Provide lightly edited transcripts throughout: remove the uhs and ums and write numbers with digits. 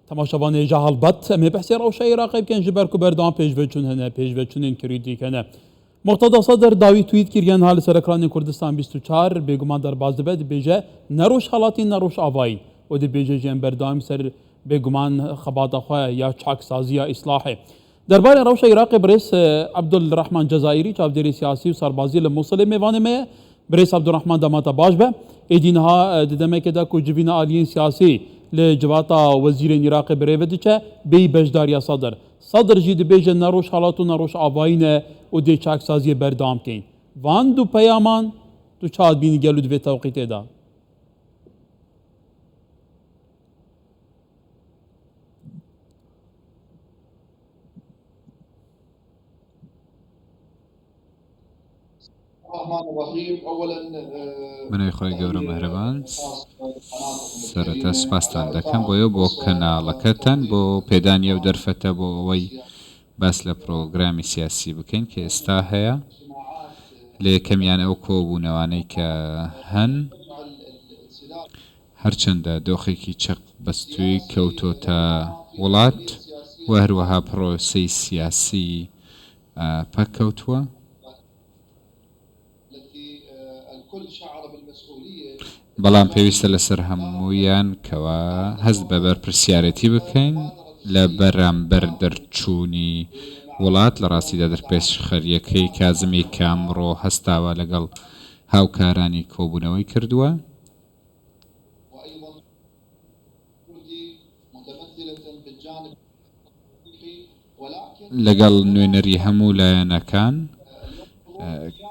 تەماشاوان هێژا هەڵبەت ئەم ێ بەحسێ ڕەوشە ئیراقێ بکەن ji ber ku berdewam pêşveçûn hene pêşveçûnên krîtîk hene. Muqteda Sedr dawî tweet kiriye niha li ser ekranên Kurdistan 24 bêguman derbas dibe dibêje ne rojhelatî ne rojavayî û dibêje jî em berdewam ser bêguman xebata xwe ya çaksazî ya îslahê. Derbarê rewşa Iraqê birêz Ebdulrehman Cezaîrî çavdêrê siyasî û serbazî li Mûsilê mêvanê me ye. Birêz Ebdulrehman dema te baş be. Êdî niha di demekê de ku civîna aliyên siyasî li civata wezîrên Iraqê birêve diçe bêyî beşdariya Sedr. Sedr jî dibêje ne rojhelat û ne rojavayî ne û dê çaksaziyê berdewam keyn. Van du peyaman tu ça dibînî gelo di vê tewqîtê de? بەناوی خوای گەورە و میهرەبان سەرەتا سوپاستان دەکەم بۆ ئێوە بۆ کەناڵەکەتان بۆ پێدانی ئەو دەرفەتە بۆ ئەوەی باس لە پرۆگرامی سیاسی بکەین کە ئێستا هەیە لە یەکەمیان ئەو کۆبوونەوانەی کە هەن هەرچەندە دۆخێکی چەق بەستووی کەوتۆتە وڵات و هەروەها پرۆسەی سیاسی پەک کەوتووە. بەڵام پێویستە لەسەر هەموویان کەوا هەست بە بەرپرسیارێتی بکەین لە بەرامبەر دەرچوونی وڵات، لە ڕاستیدا دەرپێشخەرییەکەی کازمی کە ئەمڕۆ هەستاوە لەگەڵ هاوکارانی کۆبوونەوەی کردووە. لەگەڵ نوێنەری هەموو لایەنەکان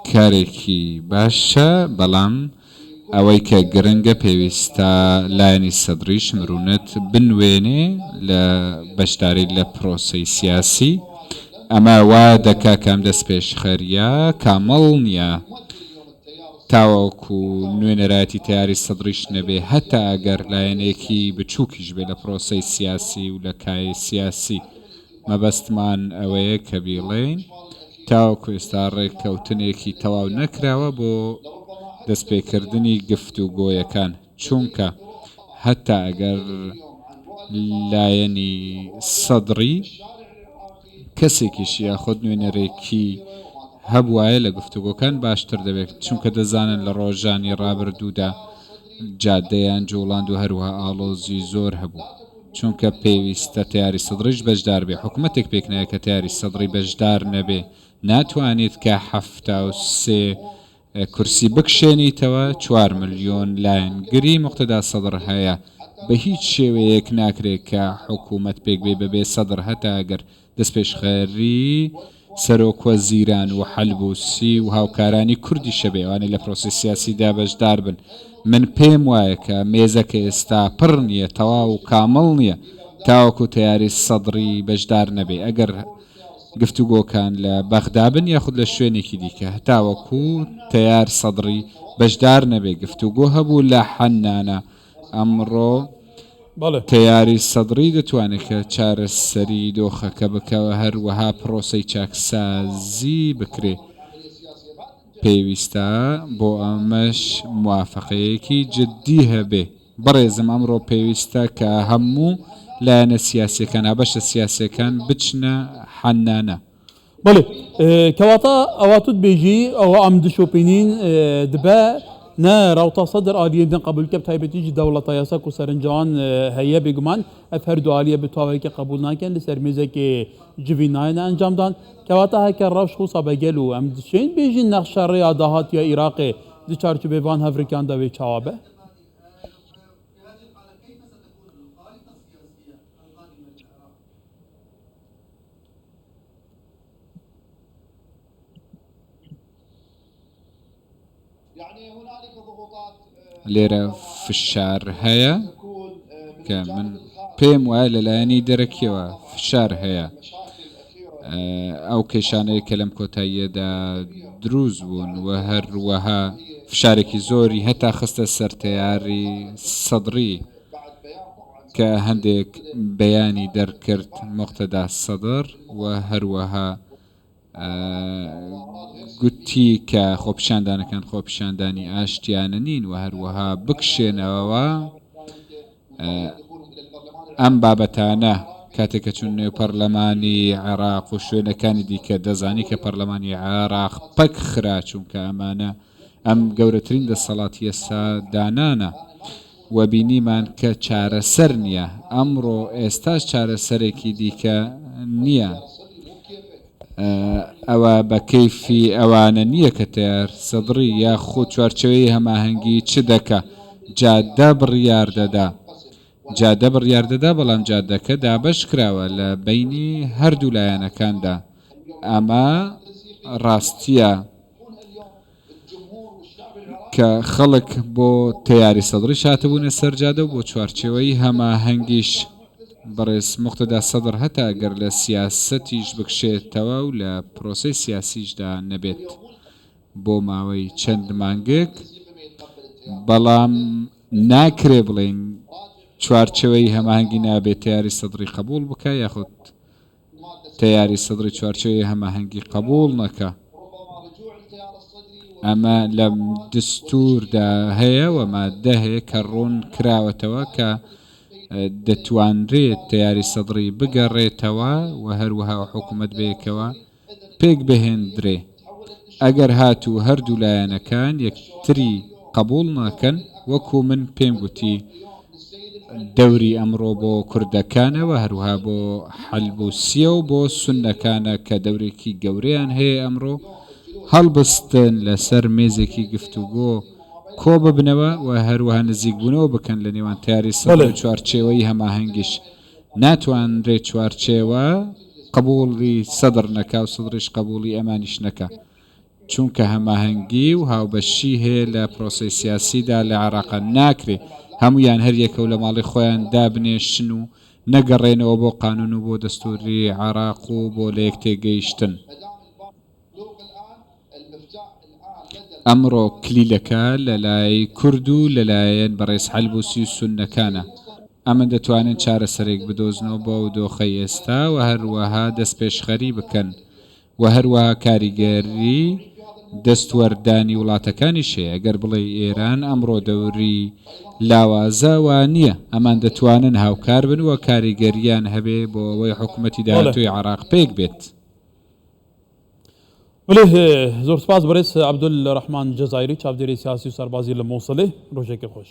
کارێکی باشە، بەڵام ئەوەی کە گرنگە پێویستە لایەنی سەدریش مرونەت بنوێنێ لە بەشداری لە پرۆسەی سیاسی، ئەمە وا دەکا کە ئەم دەستپێشخەرییە کامڵ نییە. تاوەکو نوێنەرایەتی تەیاری سەدریش نەبێ، هەتا ئەگەر لایەنێکی بچووکیش بێ لە پرۆسەی سیاسی و لە کایەی سیاسی. مەبەستمان ئەوەیە کە بیڵێین تاوەکو ئێستا ڕێککەوتنێکی تەواو نەکراوە بۆ دەستپێکردنی گفتوگۆیەکان، چونکە هەتا ئەگەر لایەنی سەدری کەسێکیش یاخود نوێنەرێکی هەبوایە لە گفتوگۆکان باشتر دەبێت، چونکە دەزانن لە ڕۆژانی ڕابردوودا جادەیان جوڵاند و هەروەها ئاڵۆزی زۆر هەبوو، چونکە پێویستە تەیاری سەدڕیش بەشدار بێ، حکومەتێک پێکنایە کە تەیاری سەدڕی بەشدار نەبێ، ناتوانیت کە 73 کورسی بکشێنیتەوە، 4 ملیۆن لایەنگری موقتەدا سەدڕ هەیە، بە هیچ شێوەیەک ناکرێ کە حکوومەت پێکبێ بەبێ سەدڕ هەتا ئەگەر دەستپێشخەری سەرۆکوەزیران و حەلبوسی و هاوکارانی کوردیشە بێ ئەوانەی لە پرۆسەی سیاسیدا بەشدار بن. من پێم وایە کە مێزەکە ئێستا پڕ نییە، تەواو و کامڵ نییە تاوەکو تەیاری سەدڕی بەشدار نەبێ ئەگەر گفتوگۆکان لە بەغدا بن یاخود لە شوێنێکی دیکە هەتاوەکو تەیار سەدڕی بەشدار نەبێ گفتوگۆ هەبوو لە حەنانە ئەمڕۆ تەیاری سەدڕی دەتوانێت کە چارەسەری دۆخەکە بکا و هەروەها پرۆسەی چاکسازی بکرێ پێویستە بۆ ئەمەش موافەقەیەکی جدی هەبێ. بەڕێزم ئەمڕۆ پێویستە کە هەموو لایەنە سیاسیەکان هابەشە سیاسیەکان بچنە حەنانە. بەڵێ کەواتە ئەوە تو دبێژی ئەوە ئەم دشۆپینین دبە نە ڕەوتا سەدر ئالیەی دن قەبول کە بتایبەتی جی دەوڵەتە یاسا کو سەرنجان هەیە بێگومان ئەف هەر دو ئالیە بتاوەیەکی قەبول ناکەن لەسەر مێزەکێ جڤین نایەنە ئەنجامدان کەواتە هەکە ڕەوش خوسا بە گەل و ئەم دشێن بێژین نەخشە ڕێیا داهاتیا ئیراقێ di çarçovê van hevrikan de wê çawa be؟ لێرە فشار هەیە کە من پێم وایە لە لایەنی دەرەکیەوە فشار هەیە ئەو کێشانەیە کە لەم کۆتاییەدا دروست بوون و هەروەها فشارێکی زۆری هەتا خستە سەر تەیاری سەدڕی کە هەندێک بەیانی دەرکرد موقتەدا سەدڕ و هەروەها گوتی کە خۆپیشاندانەکان خۆپیشاندانی ئاشتیانە نین و هەروەها بکشێنەوە. ئەم بابەتانە کاتێک کە چوون نێو پەرلەمانی عێراق و شوێنەکانی دیکە دەزانی کە پەرلەمانی عێراق پەک خرا چونکە ئەمانە ئەم گەورەترین دەسەڵاتی یەسا دانانە و بینیمان کە چارەسەر نییە ئەمڕۆ ئێستاش چارەسەرێکی دیکە نییە. ئەوە بە کەیفی ئەوانە نییە کە تەیار سەدڕی یاخود چوارچێوەی هەماهەنگی چ دەکا، جادە بڕیار دەدا. جادە بڕیار دەدا، بەڵام جادەکە دابەش کراوە لە بەینی هەردوو لایەنەکاندا. ئەمە ڕاستییە کە خەڵک بۆ تەیاری سەدڕیش هاتبوونە سەر جادە و بۆ چوارچێوەی هەماهەنگیش. بەڕێز موقتەدا سەدڕ هەتا گەر لە سیاسەتیش بکشێتەوە و لە پرۆسەی سیاسیشدا نەبێت بۆ ماوەی چەند مانگێک، بەڵام ناکرێ بڵێین چوارچێوەی هەماهەنگی نابێت تەیاری سەدڕی قبوڵ بکا یاخود تەیاری سەدڕی چوارچێوەی هەماهەنگی قبوڵ نەکا. ئەمە لە دستوردا هەیە و ماددە هەیە کە ڕوون کراوەتەوە کە دەتوانرێت تەیاری سەدڕی بگەڕێتەوە و هەروەها حکوومەت بەیەکەوە پێک بهێندرێ. ئەگەر هاتوو هەردوو لایەنەکان یەکتری قەبووڵ نەکەن، وەکوو من پێم گوتی دەوری ئەمڕۆ بۆ کوردەکانە و هەروەها بۆ حەلبووسییە و بۆ سوننەکانە کە دەورێکی گەورەیان هەیە ئەمڕۆ هەڵبستن لەسەر مێزێکی گفتوگۆ کۆ ببنەوە و هەروەها نزیکبوونەوە بکەن لە نێوان تەیاری سەدر و چوارچێوەی هەماهەنگیش. ناتوانرێ چوارچێوە قبوڵی سەدر نەکا و سەدریش قبوڵی ئەمانیش نەکا. چونکە هەماهەنگی و هاوبەشی هەیە لە پرۆسەی سیاسیدا لە عێراقا ناکرێ هەموویان هەر یەکەو لە ماڵی خۆیان دابنێشن و نەگەڕێنەوە بۆ قانون و بۆ دەستوری عێراق و بۆ لەیەک تێگەیشتن. ئەمڕۆ کلیلەکە لەلای کورد و لەلایەن بەڕێز حەلبوسی و سوننەکانە. ئەمن دەتوانن چارەسەرێک بدۆزنەوە بۆ ئەو دۆخەی ئێستا و هەروەها دەستپێشخەری بکەن و هەروەها کاریگەری دەستوەردانی وڵاتەکانیش هەیە. گەر بڵێی ئێران ئەمڕۆ دەوری لاوازە وا نییە. ئەمان دەتوانن هاوکار بن و کاریگەرییان هەبێ بۆ ئەوەی حکومەتی داهاتووی عێراق پێک بێت. بەڵێ زۆر سپاس بەڕێز عەبدولڕەحمان جەزایری چاودێری سیاسی و سەربازی لە موسڵێ ڕۆژێکی خۆش.